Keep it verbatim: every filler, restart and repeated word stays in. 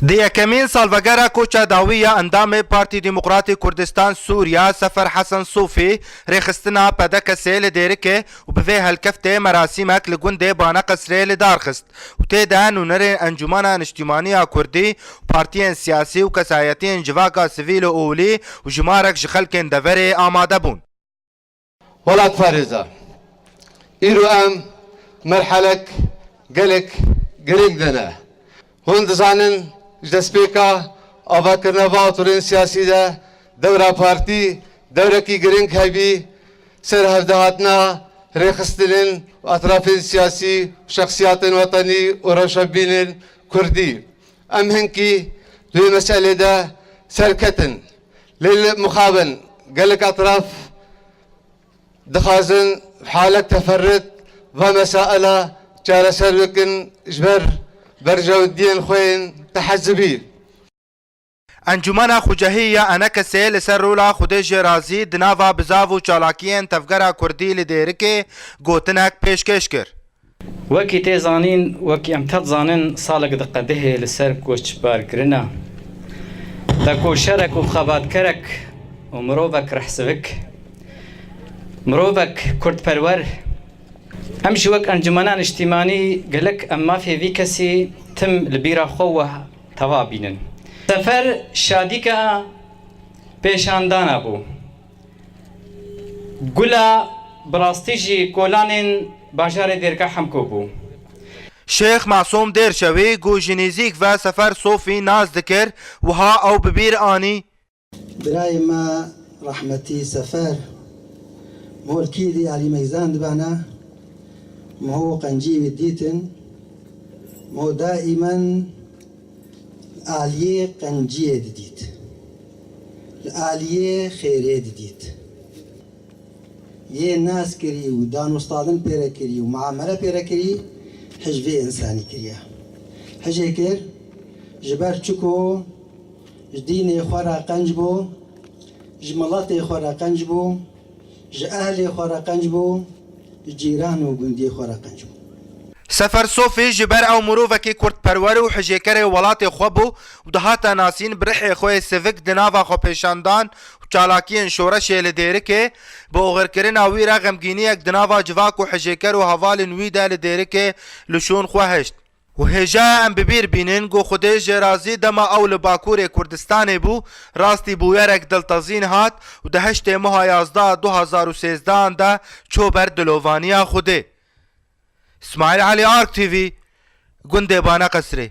Di yekemîn salvegera koça dawî ya endamê Partî Demokratî Kurdistan Sûriya Sefer Hesen Sofî rêxistina P D K'ê li Dêrikê û bi vê helkeftê merasîmek li gundê Baneqesrê li dar xist û tê de nûnerên Encûmena Niştîmanî ya Kurdî û partiyên siyasî û kesayetiyên civaka sivîl û olî û jimarek ji xelkên deverê amade bûn. Welatparêza, îro em merhelek gelek girîng de ne. Hûn dizanin ji destpêka avakirina va atorên siyasî de dewra partî dewrekî girîng hebî ser hevdihatina rêxistinên û etrafên siyasî û şexsiyatên wetenî û rewşenbînên kurdî. Em hinkî di wê meselê de serketin. Lê li mixabin gelek etraf dixwazin halek teferrit va mesaila çareser bikin ji ber berjewendiyên xwe yên tehezibî. Encûmena Xucehî ya Enekesê li ser rola Xwedê jê razî di nava bizav û çalakiyên tevgera kurdî li Dêrikê gotinek pêşkêş kir. Wekî tê zanîn, wekî em te dizanin, salek diqedihê li ser koçbarkirina. Te ku şerek û xebatkerek û mirovek rehsivik, mirovek kurdperwer, em jî wek Encûmena Niştîmanî gelek em mafê vî kesî tim li bîra xwe we teva bînin. Sefer şadîka pêşandana bû. Gula bi rastî jî kolanên bajarê Dêrika Hemko bû. Şêx Masûm Dêrşewî ku ji nêzîk ve Sefer Sofî nas dikir, wiha ew bi bîr anî. Birayê me rehmetî Sefer, mol kî dî alî meyzan dibana, miho qencî wî dîtin, miho daimen li aliyê qenciyê didît, li aliyê xêrê didît. Yê nas kirî û danûstadin pê re kirî û muamele pê re kirî, hij vê însanî kiriye. Hijê kir, ji ber çiko ji dînê xwe re qenc bû, ji miletê xwe re qenc bû, ji ehlê xwe re qenc bû, ji cîran û gundiyê xwe re qenc bû. Sefer Sofî ji ber ew mirovekî kurdperwer û hijêkerê welatê xwe bû û dihate nasîn bi rihê xwe yê sivik di nava xwepêşandan û çalakiyên şoreşê li Dêrikê, bi oxirkirina wî re xemgîniyek di nava civak û hijêker û hevalên wî de li Dêrikê li şûn xwe hişt. Û hêja em bi bîr bînin ku Xwedê jê razî dema ew li Bakurê Kurdistanê bû, rastî bûyerek diltezîn hat û di heştê meha yazdeh du hazar û sêzdehan de çû ber dilovaniya Xwedê. Îsmaîl Elî, Ark T V, gundê Baneqesrê.